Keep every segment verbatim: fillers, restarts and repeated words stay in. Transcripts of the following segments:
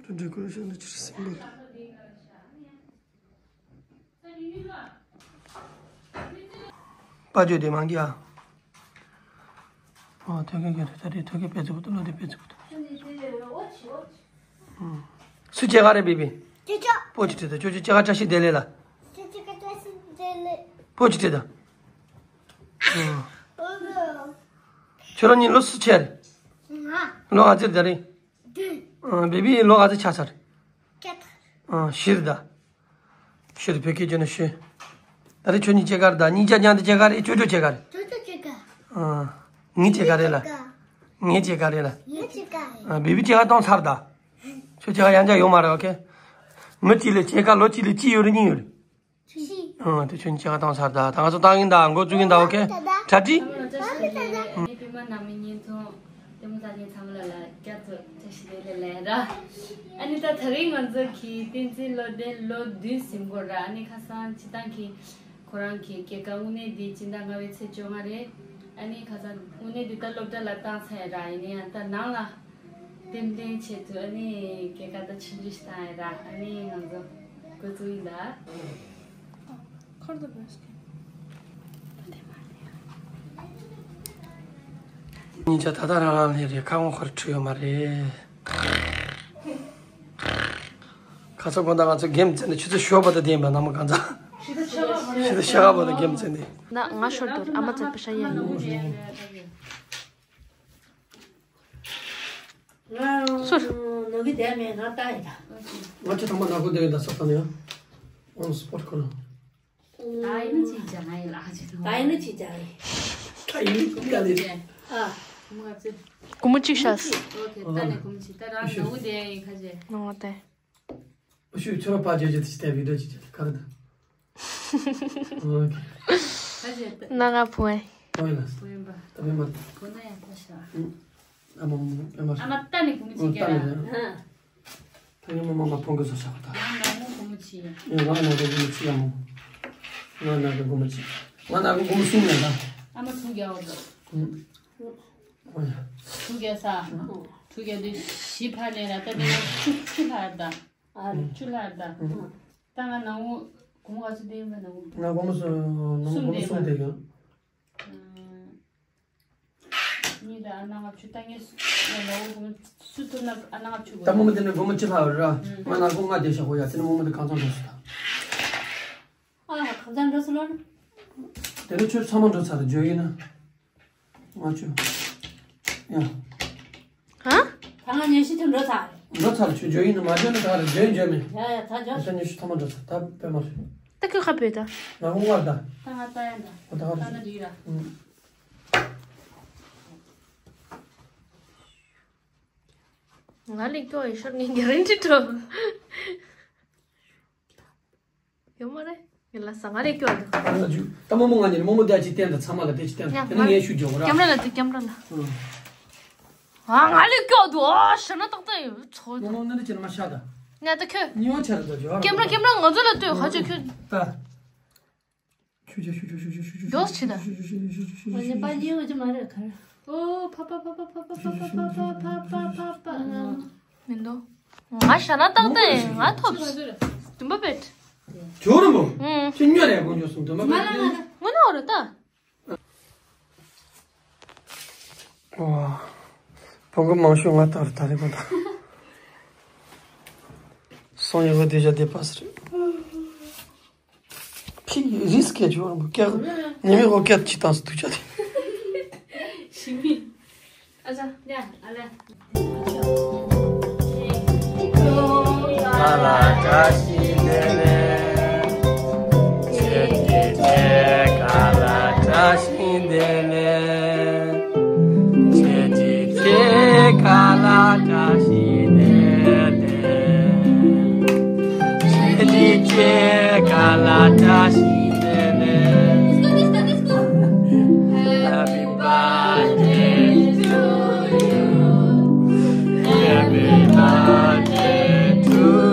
ཏུ་ཌེ་ཀོ་རེ་ཤན་ལ་ཅིག་སིམ་པལ། པ་ཅོ་དེ་མང་གི་ཨ། ཨོ་ཐོད་རྒལ་གྱི་རེད། ད་རེད་ཐོད་རྒལ་པེ་ཙི་བུ་ཏུ་ལོ་དེ་པེ་ཙི་བུ་ཏུ། སུ་སྐྱེས་སྐར་རེད་བི་བི། ཅོ་ཅོ། པོ་ཅི་ཁྲིད་ད་ཅོ་ཅོ་སྐྱེས་སྐར་བཀྲ་ཤིས་བདེ་ལེགས་ལ། ཅོ་ཅོ་སྐར་བཀྲ་ཤིས་བདེ་ལེགས། པོ་ཅི་ཁྲིད་ད། ཨོ། ཁྱོད་རང་གཉིས་ལོ་སུ་ཆེ་རེད། ང་། ལོ་ག་ཚོད་ད་རེད། བདུན། ཨ། བི་བི་ལོ་ག་ཚོད་ཆགས་ཚར། བརྒྱད། ཨ། བཞི་རེད་ད། བཞི་རེད། བོད་སྐད་བརྗོད་ན་བཞི། ད་རེས་ཁྱོད་གཉིས་སྐྱེས་སྐར་ད་གཉིས་ཆ་མཉམ་དུ་སྐྱེས་སྐར་རེད། ཅོ་ཅོ་སྐྱེས་སྐར་རེད། ཅོ་ཅོ་སྐྱེས་སྐར། ཨ། ངའི་སྐྱེས་སྐར་རེད་ལ། ངའི་སྐྱེས་སྐར་རེད་ལ། ངའི་སྐྱེས་སྐར་རེད། ཨ། བི་བི་སྐྱེས་སྐར་གཏོང་ཚར་ད། ཁྱོད་སྐྱེས་སྐར་ཡང་བསྐྱར་ཡོད་མ་རེད། ཨོ་ཁེ། མི་གཅིག་ལ་སྐྱེས་སྐར་ལོ་གཅིག་ལ་གཅིག་ཡོད་རེད། གཉིས་ཡོད་རེད། ཨ། དེ་ཁྱོད་གཉིས་སྐྱེས་སྐར་གཏོང་ཚར་ད། ད་ང་ཚོ་བཏང་གིན་ད། འགོ་བཙུགས་གིན་ད། ཨོ་ཁེ། གྲ་སྒྲིག། ཨ་ནི་པུས་མོ་ནང་མི་བརྙན་ཐུང་ལྟད་མོ་ལྟ་མཁན་ཚང་མ་ལ་ལ་བསྐྱར་དུ་བཀྲ་ཤིས་བདེ་ལེགས་ལབ་ཡ་ར། ཨ་ནི་ད་དེ་རིང་ང་ཚོ་གི་བསྟན་འཛིན་བློ་ལྡན་ལོ་བདུན་ཟིན་གོ་ར། ཨ་ནི་ཁ་སང་སྤྱིར་བཏང་གི་ཁོ་རང་གི་སྐྱེས་སྐར་དངོས་གནས་འདི་སྤྱི་ཟླ་ལྔ་པའི་ཚེས་བཅོ་ལྔ་རེད། ཨ་ནི་ཁ་སང་དངོས་གནས་འདི་ད་སློབ་གྲྭ་ལ་བཏང་ཚར་ཡ་ར། ཡིན་ན་ཡང་ད་ནང་ལ། ཏན་ཏན་ཆེད་དུ་ཨ་ནི་སྐྱེས་སྐར་ད་ཆུང་ཆུང་ཞིག་བཏང་ཡ་ར། ཨ་ནི་ང་ཚོ་འགོ་བཙུགས་ཡིན་ད། ཁར་དུ་བས་ཀྱི། ཉིན་ཆ་ད་ད་རང་རང་ལས་རེད། ཁ་ངོ་ཁར་ཁྲུ་ཡོད་མ་རེད། ཁ་ཚ་དགོང་དག་ང་ཚོ་གེམ་རྩེ་ནས་ཆུ་ཚོད་ཞོགས་པ་དང་ལྡན་པ་ནམ་གང་ཚ། ཆུ་ཚོད་ཤ་ག་པ་དང་གེམ་རྩེ་ནས། ན་ང་ཤོར་དོར་ཨ་མ་ཚ་པ་ཤ་ཡ་ཡིན། ང་ནོ་གི་དེ་མེད་ང་ལྟ་ཡིན་ད། ང་ཆུ་ཐང་པ་ནག་པོ་དེ་རེད་ད་ས་ཐང་ཡ། ཨོན་སྤོར་ཁོ་ན། ད་ཡིན་ཅི་ཅང་ང་ཡི་ལ་ཅི་ད་ཡིན་ཅི་ཅང་ཡི། ད་ཡིན་ཅི་ཅང་ཡི། ཨ། མ་ཚེ། གུ་མུ་གཅིག་ཤ། ཨོ་ཁེ་ད་ནི་གུ་མུ་ཅི་ད་རང་ནོ་དེ་ཡིན་ཁ་ཅེ། ནོ་དེ། ཨ་ཤུ་ཁྱོད་པ་ཇེ་ཇེ་ཏི་ཏེ་བི་ཌི་ཡོ་ཅི་ཅི་ག་རེ་ད། ཨོ་ཁེ། ཁ་ཅེ་ད། ན་ང་བུ་ཨེ། ཨོ་ཡིན་ལ། བུ་ཡིན་པ། ད་མེད་མ་ད། བུ་ན་ཡང་ད་ཤ། ཨ་མ་མ་པེ་མ་ཤ། ཨ་མ་ད་ནི་གུ་མུ་ཅི་ཨོ་ད་ཀེ་ར། ནི་ད། ད་ཡང་མ་མ་མ་ཕོང་གི་བཟོ་ཤ་བ་ད། ང་ནང་མོ་གུ་མུ་ཅི་ཡ། ཡང་ང་ནང་གི་གུ་མུ་ཅི་ཡ་མོ། ང་ནང་གི་གུ་མུ་ཅི། ང་ནང་གི་གུ་མུ་གསུམ་ཡ་ད། ཨ་མ་ཐུག་གེ་ཨོ་ད། ཨོ་ཡ། ཐུག་གེ་ས། ཐུག་གེ་དུ་ཞི་ཕ་ནེ་ར་ད་དེ་ཆུ་ཆུ་ལྷར་ད། ཨ་རེ་ཆུ་ལྷར་ད། ད་ང་ནང་མོ་གུ་མུ་ག་ཚོད་དེ་ཡིན་པ་ནང་མོ། ང་གུ་མུ་སུ་ནང་མོ་གུ་མུ་གསུམ་དེ་ཡོད། གཉིས་དང་ཨ་ན་ལྔ་བཅུ་ད་ངས་སུ་ལོ་གུ་མུ་སུ་ཐུབ་ན་ཨ་ན་ལྔ་བཅུ་གོ། ད་མོ་མོ་དེ་ནས་སྒོར་མོ་ཅི་ལྷག་ཡོད་ར། ང་ན་སྒོར་ལྔ་བསྡད་བཞག་གོ་ཡ། དེ་ནས་མོ་མོ་དེ་གང་ཚང་འགྲོ་སོང་ད། ཨ་གང་ཚང་འགྲོ་སོང་ལོ། དེ་ནས་ཁྱོད་ཚང་མ་འགྲོ་ཚར་འཇོ་ཡིན་ན། ལྔ་བཅུ། ཡ། ཧ། ད་ང་ཉི་ཤུ་ཐུབ་འགྲོ་ཚར། འགྲོ་ཚར་ཁྱོད་འཇོ་ཡིན་ན་མ་འཇོ་ན་ད་ར་འཇོ་ཡིན་འཇོ་མེད། ཡ་ཡ་ད་འཇོ། ད་ཉི་ཤུ་ཐོག་མ་འགྲོ་ཚར་ད་པད་མ་རེད། ད་ཁྱོད་ཁ་བོད་ད། ང་ཧུང་བར་ད། ད་ང་ལྟ་ཡ་ད། ཨོ་ད་ཧ་ད་རེད། ན་འགྲིག་ར། ཨུམ། ང་ལས་ཀྱོ་ཡི་ཤོར་ངན་གྱི་རིན་ཅི་ཏྲོ། ཡོད་མ་རེད། ཡོད་ལ་ས་ང་ལས་ཀྱོ་འདུག་ང་ལ་ཇུ་ད་མོ་མོ་ང་ཉིད་མོ་མོ་དེ་ཅི་བསྟན་ད་ཚང་མ་ལ་དེ་ཅི་བསྟན་ད་ཡ་དེ་ནི་ང་ངས་ཤུ་འཇོག་ར། ཀེམ་ར་ལ་དེ་ཀེམ་ར་ལ། ཨུམ། ཨ་ང་ལས་ཀྱོ་འདུག་ཨ་ཤ་ན་ཏག་ཏག་ཡོད་ཚོ་ཚོ། མོ་མོ་ནི་ཅི་ན་མ་ཤ་ད། ང་ད་ཁྱོད། ཉི་འོ་ཆ་ར་ད་ཇོ། ཀེམ་ར་ཀེམ་ར་ང་ཚོ་ལ་ལྟོས་ཧ་ཅོ་ཁྱོད། ད། ཤུ་ཅེ་ཤུ་ཅེ་ཤུ་ཅེ་ཤུ་ཅེ་ཤུ་ཅེ་ཤུ་ཅེ་ཤུ་ཅེ་ཤུ་ཅེ་ཤུ་ཅེ་ཤུ་ཅེ། ང་ནི་པ་ཉི་འོ་ཅི་མ་རེད་ག་ར། ཨོ་ཕ་པ་ཕ་པ། མི་འདུག་ང་ཞ་ན་ཏག་ཏག་ང་ཐོབ། དུམ་པ་པེད། ཇོ་ར་མོ། ཨུམ། ཁྱོད་ཉོ་རེ་གོ་ཉོ་སོང་དུམ་པ་པེད། ང་ན་འོ་རེད་ད། ཨོ། བོང་གུ་མང་ཤོས་ང་ལྟར་ད་རེ་གོ་ད། སོང་ཡོད་གོ་དེ་བཞག་དེ་པ་སི་རེད། ཕི་རིས་སྐད་ཅོར་བུ་ཀྱག་ཉི་མའི་འོ་ཀྱག་ཅི་བཏང་སུ་ཐུག་ཆ་དེ། ཞི་མི། ཨ་ཅག་ཡ་ཨ་ལེ། ཁ་ལག་བཀྲ་ཤིས་བདེ་ལེགས། ཁྱེད་ཀྱི་ཚེ་ཁ་ལག་བཀྲ་ཤིས་བདེ་ལེགས། ཁྱེད་ཀྱི་ཚེ་ཁ་ལག་བཀྲ་ཤིས་བདེ་ལེགས། ཁྱེད་ཀྱི་ཚེ་ཁ་ལག་བཀྲ་ཤིས་བདེ་ལེགས། Happy birthday to you. Happy birthday to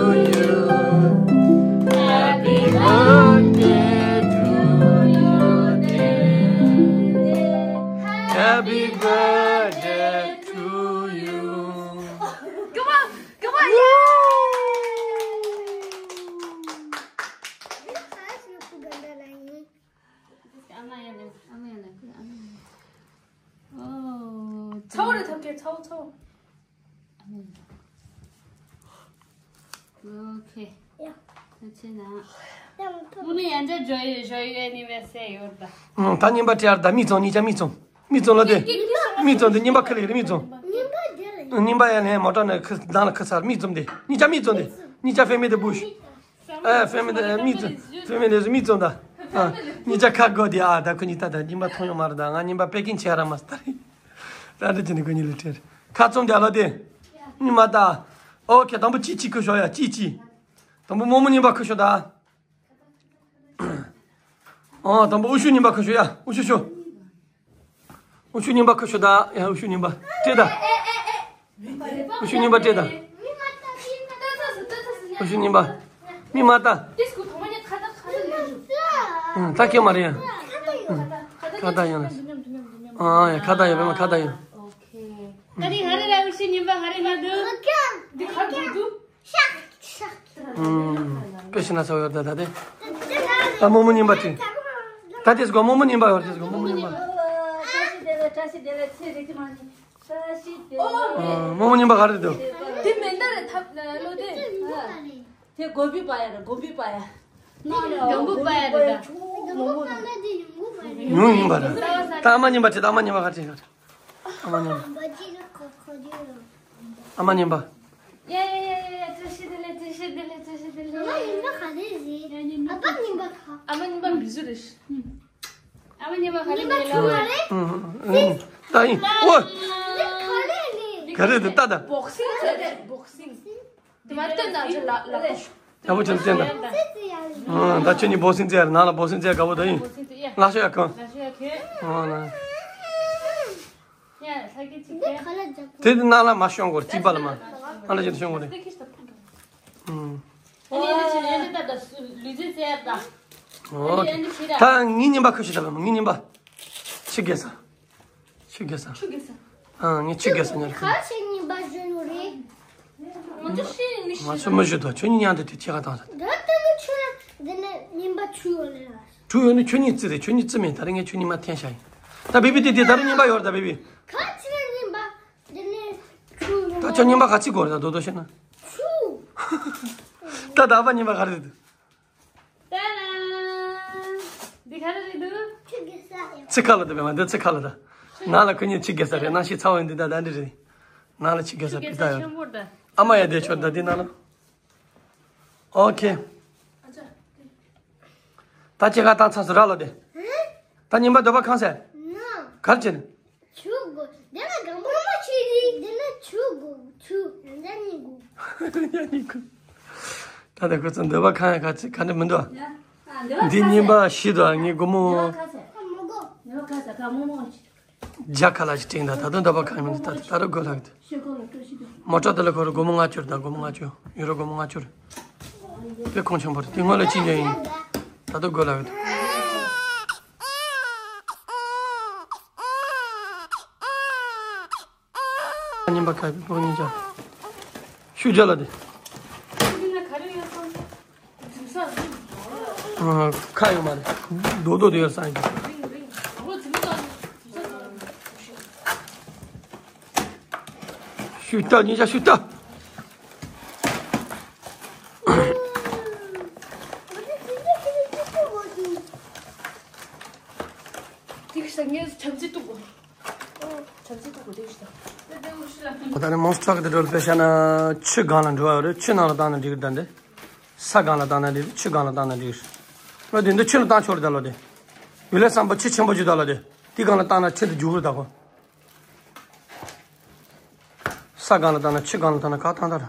you. ཚོ་ཚོ། ཨོ་ཁེ། ཡ། ད་ཆེ་ན། ཡ་མ་ཐོ། ཨུ་ནི་ཡང་ཅག་ཇོ་ཡོད་ཇོ་ཡོད་ནི་མེད་སེ་ཡོད་ད། ཨང་། ད་རྙིང་པ་སྤྲད་ཡར་ད་མིག་བཙུམ། གཉིས་ཆ་མིག་བཙུམ། མིག་བཙུམ་ལ་དེ། མིག་བཙུམ་དེ་རྙིང་པ་ཁ་ལེ་རེད། མིག་བཙུམ། རྙིང་པ་དེ་ལ་ཡིན། མོ་ཊ་ནས་ཁུ་ལྡང་ལ་ཁུ་ཚར། མིག་བཙུམ་དེ། གཉིས་ཆ་མིག་བཙུམ་དེ། གཉིས་ཆ་ཧྥེ་མི་དེ་བུ་ཤི། ཨ་ཧྥེ་མི་དེ་མིག་བཙུམ། ཧྥེ་མི་དེ་མིག་བཙུམ་ད། ཨ། གཉིས་ཆ་ཁ་དགོད་དེ། ཨ་ད་ཁུ་གཉིས་ད་ད་རྙིང་པ་མཐོང་ཡོང་མ་རེད་ད། ང་རྙིང་པ་པེ་ཀིང་ཆེ་ར་མ་སྟ་རེད། ད་འདྲ་བྱས་ནས་ཁུ་གཉིས་ལ་སྤྲད། ཁ་བཙུམ་དེ་ཨ་ལོ་དེ། རྙིང་པ་ད། ཨོ་ཁེ། དང་པོ་ཅི་ཅི་ཁུ་ཤོག་ཡ། ཅི་ཅི། དང་པོ་རྨོ་མོ་རྙིང་པ་ཁུ་ཤོག་ད། ཨ། དང་པོ་ཨུ་ཤུ་རྙིང་པ་ཁུ་ཤོག་ཡ། ཨུ་ཤུ་ཤོག་ཨུ་ཤུ་རྙིང་པ་ཁུ་ཤོག་ད། ཡ་ཨུ་ཤུ་རྙིང་པ་སྤྲད་ད། ཨུ་ཤུ་རྙིང་པ་སྤྲད་ད། ཨུ་ཤུ་རྙིང་པ། མིག་མ་ལྟ། ཨང་། ད་ཁྱེད་མ་རེད་ཡ། ཨང་། ཁ་བཏགས་ཡོང་ལ། ཨ་ཡ། ཁ་བཏགས་ཡོང་། པད་མ་ཁ་བཏགས་ཡོང་། ད་ནི་ང་རེ་ར་ཨུ་ཤུ་རྙིང་པ་ང་རེ་མ་འདུག་འདི་ག་འདུག་འདུག་ཨང་། དཔེ་ཤེས་ན་ཚ་བོ་ཡོད་ད་ད་དེ། ད་རྨོ་མོ་རྙིང་པ་དེ། ད་དེ་སྒོ་རྨོ་མོ་རྙིང་པ་ཡོད། དེ་སྒོ་རྨོ་མོ་རྙིང་པ། བཀྲ་ཤིས་བདེ་ལེགས། བཀྲ་ཤིས་བདེ་ལེགས། ཚེ་རིང་ཅི་མ་ནི། བཀྲ་ཤིས་བདེ་ལེགས། ཨང་། རྨོ་མོ་རྙིང་པ་ག་རེ་འདུག་དེ་མེ་མདའ་རེད་ཐབ་ལོ་དེ། དེ་དགོན་པའི་པ་ཡ་རེད། དགོན་པའི་པ་ཡ། ཡོང་འབུ་པ་ཡ་རེད་ད། ཡོང་ཡིན་པ་རེད། ད་ཨ་མ་རྙིང་པ་དེ། ད་ཨ་མ་རྙིང་པ་ག་རེ་བྱེད། ཨ་མ་རྙིང་པ། ཨ་མ་རྙིང་པ། ཡ་ཡ་ཡ་ཡ་ཡ། བཀྲ་ཤིས་བདེ་ལེགས། བཀྲ་ཤིས་བདེ་ལེགས། བཀྲ་ཤིས་བདེ་ལེགས། ཨ་མ་རྙིང་པ་ག་རེ་རེད། ཨ་ཕ་རྙིང་པ་ག་ཨ་མ་རྙིང་པ་མི་བཟོ་རེད། ཨ་མ་རྙིང་པ་ག་རེ་རེད་ལབ་པ། ཨང་། ཨང་། ད་ཡིན། ཨོ། འདི་ག་རེ་རེད། ག་རེ་འདུག་ལྟ་ད། བོག་སིང་ཟེར་རེད། བོག་སིང་། དེ་མ་སྟོན་ན་ཅི་ལ་ལ་ལ། ཡག་པོ་བྱུང་སྟོན་ད། ཨང་། ད་ཁྱོད་གཉིས་བོག་སིང་རྩེ་ཡ་རེད། ནང་ལ་བོག་སིང་རྩེ་ཡ་དགའ་པོ་ད་ཡིན། ལག་ཤོག་ཡ་གང་། ལག་ཤོག་ཡ་གང་། ཨང་། ལ། ཡ་ལྷ་གི་ཅིག་གི། དེ་ནང་ལ་མ་ཤོང་གོ་རྩིས་པ་ལ་མ། ཨ་ལ་ཅིག་ཤོང་གོ་རེད། ཨང་། ཨོ། ད་ངའི་རྙིང་པ་ཁུ་ཤོག་ད་ལ་མ། ངའི་རྙིང་པ། ཆུ་རྒྱས་ས། ཆུ་རྒྱས་ས། ཆུ་རྒྱས་ས། ཨང་། ངས་ཆུ་རྒྱས་ས་ཉར་གི། ཁ་ཆེ་རྙིང་པ་བཞོན་ནོ་རེད། ང་ཚོ་ཤེས་མི་ཤེས། ང་ཚོ་མི་བཞུ་དོ། ཁྱོད་གཉིས་མཉམ་དུ་དེ་ཁྱེད་ཀ་བཏང་ས། ད་ལྟ་ནི་ཆུ་ལ་འདི་ནས་རྙིང་པ་ཆུ་ཡོད་ལེ་ལ། ཆུ་ཡོད་ནི་ཁྱོད་གཉིས་རྩི་རེད། ཁྱོད་གཉིས་རྩི་མེད། ད་རེས་ངས་ཁྱོད་གཉིས་མ་འཐེན་བཞག་ཡིན། ད་བེ་བི་དེ་དེ་ད་རེས་རྙིང་པ་ཡོད་རེད་ད་བེ་བི། ཁ་ཆེ་རྙིང་པ་འདི་ནས་ཆུ་ཡོད། ད་ཁྱོད་རྙིང་པ་ག་ཚིག་གོ་རེད་ད་རྡོ་རྡོ་བཤད་ན། ཆུ། ད་ད་བ་རྙིང་པ་ག་རེ་རེད། ཏཱ་ར། འདི་ག་རེ་རེད་འདུག་ཆུ་རྒྱས་ས་ཡོད། ཚི་ཁ་ལ་དེ་བས་མ་འདི་ཚི་ཁ་ལ་ད། ནང་ལ་ཁོ་གཉིས་ཆུ་རྒྱས་ས་རེད། ནང་ཤི་ཚ་བ་འདི་ད་ད་འདི་རེད། ནང་ལ་ཆུ་རྒྱས་ས་ཆུ་རྒྱས་ས་པི་ཏ་ཡོད། ཆེན་པོ་ད། ཨ་མ་ཡ་དེ་ཆོ་ད་འདི་ནང་ལ། ཨོ་ཁེ། ད་ཁྱེད་ཀ་བཏང་ཚར་སོང་ར་ལོ་དེ། ད་རྙིང་པ་འདོད་པ་ཁེངས་སེ། གར་ཕྱིན། ཆུ་དགོས། དེ་ལ་གང་མོག་མོག་ཆུ་རེད། དེ་ལ་ཆུ་དགོས། ཆུ་ཡང་ཡང་ཉིད་དགོས། ཡང་ཉིད་དགོས། ད་ལྟ་ཁོ་ཚོ་འདོད་པ་ཁེངས་ཡ་ག་ཚོད་ག་འདྲ་མི་འདུག་ཡ། ཨ། འདོད་པ་འདི་ཁེངས་རྙིང་པ་ཤི་འདུག་ངའི་སྒོར་མོ། འདོད་པ་ཁེངས་ས། ཁ་མོག་མོག་འདོད་པ་ཁེངས་ས། ཁ་མོག་མོག་ཅིག་བརྒྱ་ཁ་ལ་ཅིག་སྤྲིངས་དང་། ད་དུང་འདོད་པ་ཁེངས་མི་འདུག་ད་ད་རུང་དགོས་ལབ་ཀྱི་འདུག་མོ་ཊ་དེ་ལ་ཁོ་རང་སྒོར་མོ་ལྔ་བཅུ་རེད། ད་སྒོར་མོ་ལྔ་བཅུ། ཡུ་རོ་སྒོར་མོ་ལྔ་བཅུ་རེད། དཔེ་གོང་ཆེན་པོ་རེད། དེ་སྔོན་ལ་ཅི་འཇོན་ཡིན། ད་དུང་དགོས་ལབ་ཀྱི་འདུག་རྙིང་པ་ཁ་པའི་ཕོ་ཉིན་ཅག་ཤུགས་རྒྱག་ལ་དེ། ཨ། ཁ་ཡོད་མ་རེད། རྡོག་རྡོག་དེ་ཡོད་ས་ཡིན། ཤུགས་རྒྱག་ཉིན་ཅག་ཤུགས་རྒྱག་དེ་གི་ས་ངས་བྱམས་བརྩེ་གཏུག་གོ། ད་ནི་མོན་སི་ཊ་རག་དེ་འགྲོ་ལ་དཔེ་བཤད་ན་ཆུ་སྒང་ལ་འགྲོ་བ་རེད། ཆུ་ནང་ལ་བཏང་ན་འགྲིག་གི་རེད། ད་འདི་ས་སྒང་ལ་བཏང་ན་འགྲིག་རེད། ཆུ་སྒང་ལ་བཏང་ན་འགྲིག་རེད། ལོ་དེ་འདི་ཆུ་ལ་བཏང་ཆོག་རེད། ད་ལོ་དེ་ཡུལ་ལས་བསམ་པ་ཆུ་ཆེན་པོ་ཅིག་ད་ལོ་དེ་དེ་སྒང་ལ་བཏང་ན་ཆུ་དེ་རྒྱུག་རེད། ད་གོ། ས་སྒང་ལ་བཏང་ན་ཆུ་སྒང་ལ་བཏང་ན་ག་བཏང་ད་ར།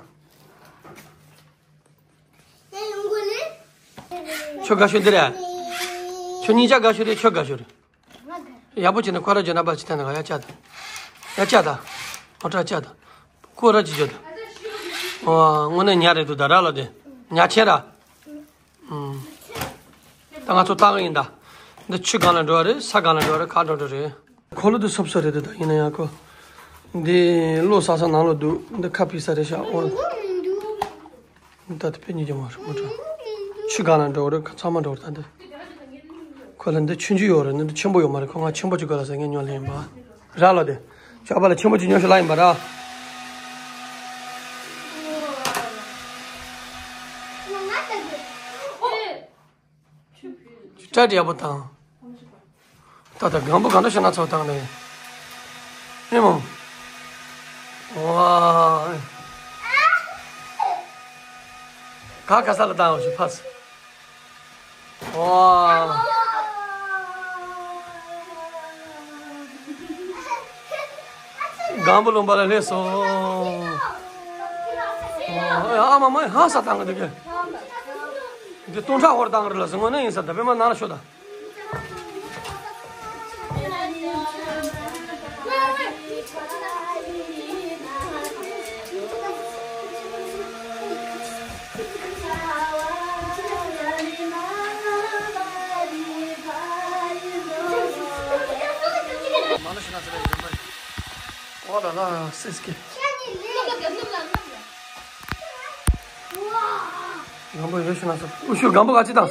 ཁྱོད་དགའ་ཤོས་འདི་རེད། ཁྱོད་གཉིས་ཆ་དགའ་ཤོས་རེད། ཁྱོད་དགའ་ཤོས་རེད། ཡག་པོ་བྱས་ན་ཁོ་ར་ཇོ་ན་པ་ཅི་ཐ་ན་ག་ཡ་ཅག་ད། ཡ་ཅག་ད། ཨོ་ཏྲ་ཅག་ད། ཁོ་ར་ཅི་ཇོ་ད། ཨོ་དངོས་གནས་ཉ་རེད་འདུག་ད་ར་ལ་དེ། ཉ་ཆེ་ར། ཨུམ། ད་ང་ཚོ་ལྟ་གི་ཡིན་ད། འདི་ཆུ་སྒང་ལ་འགྲོ་བ་རེད། ས་སྒང་ལ་འགྲོ་བ་རེད། ག་འགྲོ་འགྲོ་རེད། འཁོར་ལོ་དེ་སོབ་སོབ་རེད་འདུག་ད་ཡིན་ན་ཡང་ཁོ། འདི་བློ་ས་ས་ནང་ལོགས་འདུག་འདི་ཁ་ཕིག་ས་རེད་ཤག་ཨོ། ད་དེ་དཔེ་ཉིད་ཀྱི་མ་རེད་མ་འགྲོ། ཆུ་སྒང་ལ་འགྲོ་བ་རེད། ཚང་མ་འགྲོ་བ་རེད་ད་འདི། ཁོ་ལ་འདི་ཆུང་ཆུང་ཡོད་རེད། འདི་ཆེན་པོ་ཡོད་མ་རེད། ཁོ་ང་ཆེན་པོ་ཅིག་དགོས་ལ་ཟེར་ངས་ཉོ་ལེན་ཡིན་པ། ར་ལ་དེ། ཇག་པ་ལ་ཆེན་པོ་ཅིག་ཉོ་ཤོག་ལབ་ཡིན་པ་ར། སྐྲ་དེ་ཡག་པོ་བཏང་། ད་ལྟ་སྒམ་པོ་གང་འདྲ་ཞིག་སྣ་ཚོགས་བཏང་ནས། ཨེ་མོ། ཝ། ག་ག་ས་ལ་བཏང་བ་ཞིག་ཕ་སི། ཝ། སྒམ་པོ་ལུང་པ་ལ་སླེབས་སོང་། ཨ་མ་མ་ཧ་ས་བཏང་གི་འདུག་གི། འདི་སྟོང་ཕྲག་ཧོར་བཏང་གི་རེད་ལ་ཟེར་དངོས་གནས་ཡིན་ས་ད་པད་མ་ནང་ལ་ཤོག་ད། ཨོ་ལ་ལ་སེ་སྐྱེ། སྒམ་པོ་ཡོད་ཤི་ན་སོ། ཨུ་ཤུ་སྒམ་པོ་ག་ཅི་དང་།